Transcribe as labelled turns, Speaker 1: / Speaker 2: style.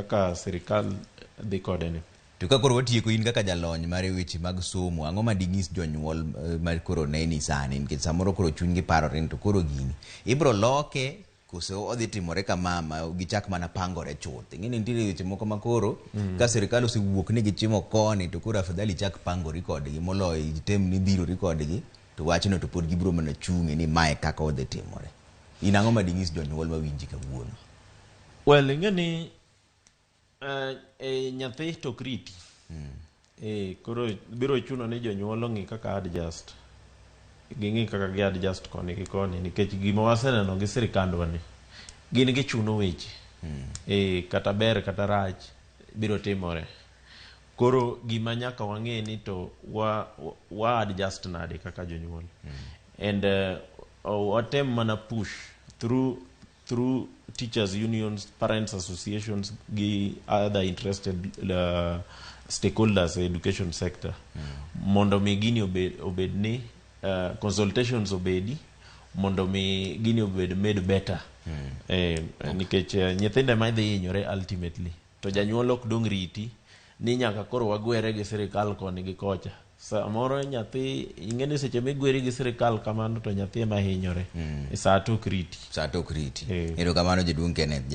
Speaker 1: kaka sirikal dhi kode ni.
Speaker 2: To ka koro watieko in kaka jalony mar weche mag somo, ang'o ma ding'is jonyuol eh, ma koro neni sani nikech samoro koro chunygi parore ni to koro gini ibro loke koso odhi timore kama ma gichak mana pangore chuth. Ing'e ni nitiere weche moko ma koro ka sirikal osewuok ni gichimo koni to koro afadhali ichak pangori kodgi moloyo item ni dhirori kodgi to wachno to pod gibiro mana chung'e ni mae kaka odhi timore. In ang'o ma ding'is jonyuol mawinji kawuono?
Speaker 1: Well, ing'e ni eh, eh, nyathi to ok riti. Eh, koro biro chuno ni jonyuol ong'i kaka adjust. Ging'i kaka gi adjust koni gi koni nikech gima waseneno gi sirikandwa ni gin gichuno weche. Eh, kata ber kata rach biro timore. Koro gima nyaka wang'e ni to wa, wa adjust nade kaka jonyuol. And watem mana push through teachers unions, parents associations gi other interested stakeholders e education sector mondo mi gini obed ni consultations obedi mondo mi gini obed made better nikech nyithindo ema dhi hinyore ultimately to janyuol ok dong' riti ni nyaka koro wagwere gi sirikal koni gi kocha samoro nyathi ing'e ni seche migweri gi sirikal kamano to nyathi ema hinyore mm. Saa to ok riti.
Speaker 2: Saa to ok riti. Erokamano jaduong' Kenneth.